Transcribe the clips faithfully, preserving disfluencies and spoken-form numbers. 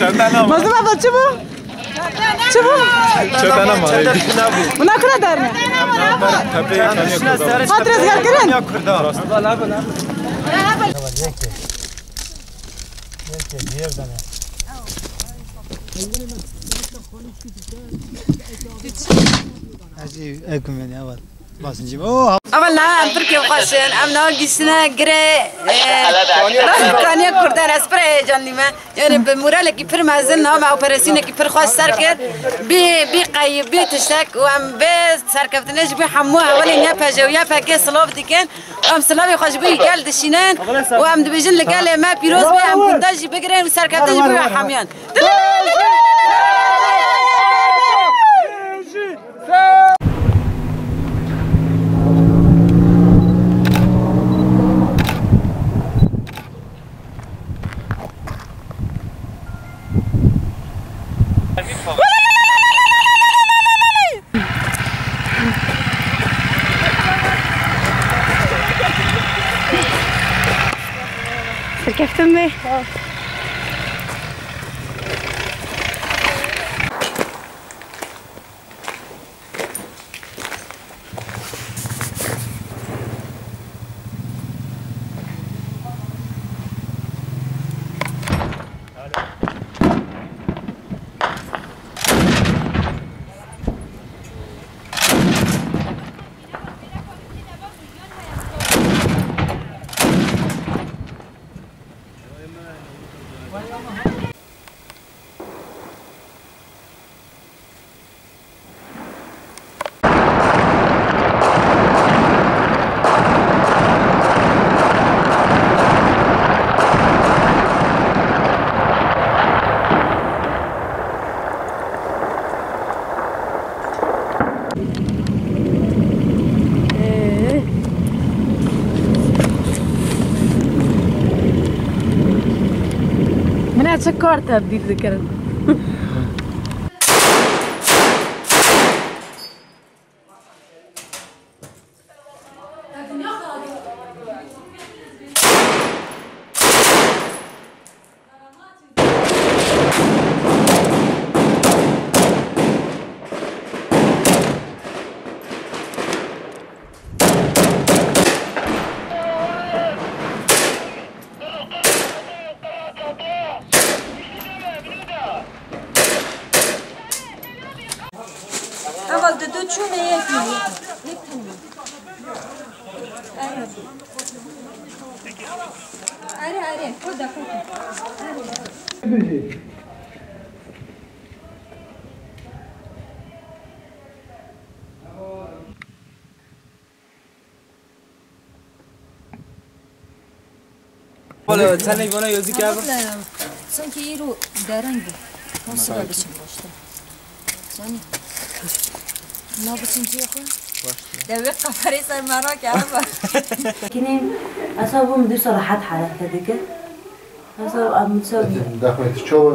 Mazlum abla, çi bû? Çi bû? Çöpene mi? Buna kura derne. Hat rêzgar kirin. Ez ê ew kim venî, ew. Basıncı. Oo, ha- Ama na em Tirkiye xweş in, em na giştine gire, e, kaniye Kurdan, ez pir heyecanlıyım, he. Yani bi moralekî pir mezin, na me operasyonekî pir xweş ser kir. Bi, bi qeyî, bi tiştek û em bi serkeftinê ji bo hemû hevalên Y P J û Y P G silav dikin. Em silavê xwe ji bo gel dişînin û em dibêjin li gelê me pîroz be, em kunda jî bigirin û serkeftin ji bo hemiyan. Serkeftin bê. Min çi kar tebdîl dikirin? Heval di du çûne yek in, yek in. Erê. Erê, erê, xwe de, xwe de. Wala, sen ne bana yazık ya. Sanki îro dereng bû. Hon siba diçin başta. Zanî. Na biçin cihê xwe. De wê qeferê ser me rake, heba. Kinî, esa bûm dîsa rehet hareket dike. Esa, em dîsa Dexmê tu çawa, e,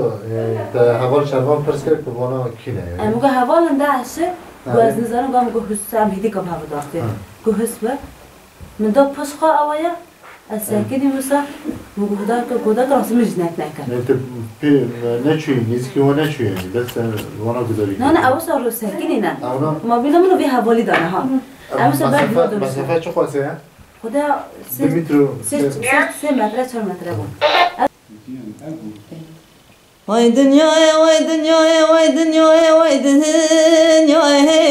te heval şervan pirs kir ku vana kî ne, yani? Em got hevalin de eşi, Ha. Got ez nizanim, got, got hus, em hêdî kam hevi dastê. Ha. Got hus be. Min da pişt xwe ewa ye. Ez sekinî wisa, min got, Xuda kir, Xuda kir, rastî min jinek neke. Yani tu pê neçûyî, nêzîkî wan neçûyî yani, bes sen wana gudarî kir. Na, na, ew wisa ro sekinî ne. Ew na? Ma bîna min û vî hevalî dane ha. Ew wisa ber Mesafe, dûr mesafe çi xwese ye? Xuda Du sê, metro, sê, sê. Sê, sê metre, çar metre bû. Vay dinyayê, vay dinyayê, vay dinyayê, vay dinyayê,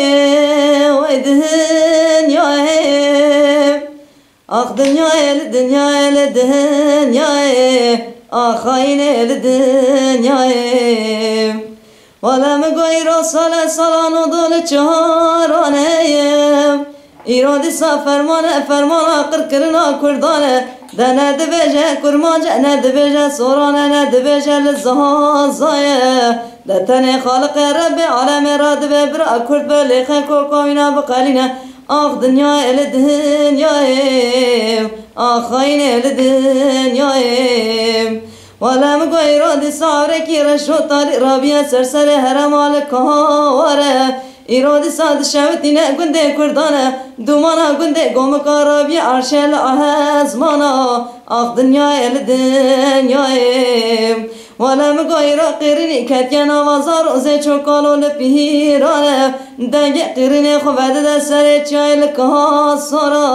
vay dinyayê. Ax dinyayê, li dinyayê, li dinyayê. Ax xayînê, li dinyayê. Wele min got îro sale sala nod û li çaran e. Îro dîsa ferman e, fermana qirkirina Kurdan e. De ne dibêje Kurmanc e, ne dibêje Soran e, ne dibêje li Zaza ye. De tenê Xaliqê Rebbê alemê radibe, bira Kurd be lêxe koka wîna biqelîne. Ax dinyayê, li dinyayê, ax xayînê, li dinyayê. Wele min got îro dîsa ewrekî reş û tarî rabiye ser serê herema li Kaware. Îro dîsa dişewitîne gundê Kurdan e. Dûmana gundê Gomika rabiye arşe li ahezmana. Ax dinyayê, li dinyayê. Wele min go îro qîrînî ketiye nava zar û zê çokalo li pîran e. Dengê qîrînê xwe vedide serê çiyayê li kiha sora.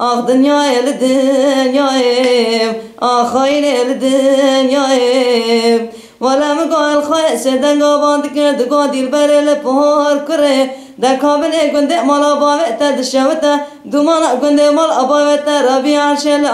Ax dinyayê li dinyayê, ax xayînê li dinyayê. Wele min go elxayê sê denga van dikir, digo dîlberê li por kurê. Dekabinê gundê mala bavê te dişewite, dûmana gundê mala bavê te rabî erşê li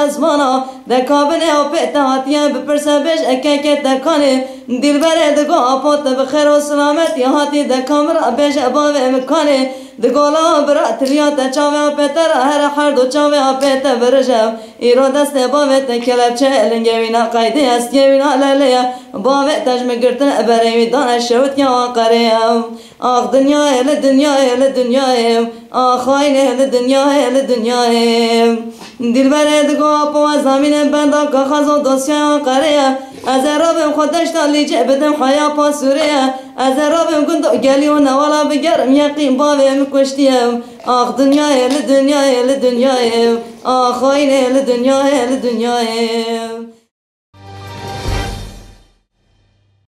ezmana. Dekabinê apê te hatiye bipirse bêj ekeke te kanê. Dîlberê digo apo te bi xêr û silametî hatî, deka min ra bêje bavê min kanê. Digo la bira tiliya te çavê apê te ra here her du çavê apê te birije. Îro destê bavê te kelepçe, lingê wî na qeydê, estiyê wî na lelê ye. Bavê te ji min girtin berê wî dane şewitiya Anqerê ye. Ax dinyayê li dinyayê li dinyayê, ax xayînê li dinyayê li dinyayê. Dîlberê digo apo ez amînê benda kaxez û dosyaya Anqerê ye. Ez ê rabim xwe deşta Lîcê bidim heya Pasûrê ye. Ez ê rabim gund û gelî û newala bigerim yeqîn bavê min kuştiye. Ax dinyayê li dinyayê li dinyayê, ax xayînê li dinyayê li dinyayê.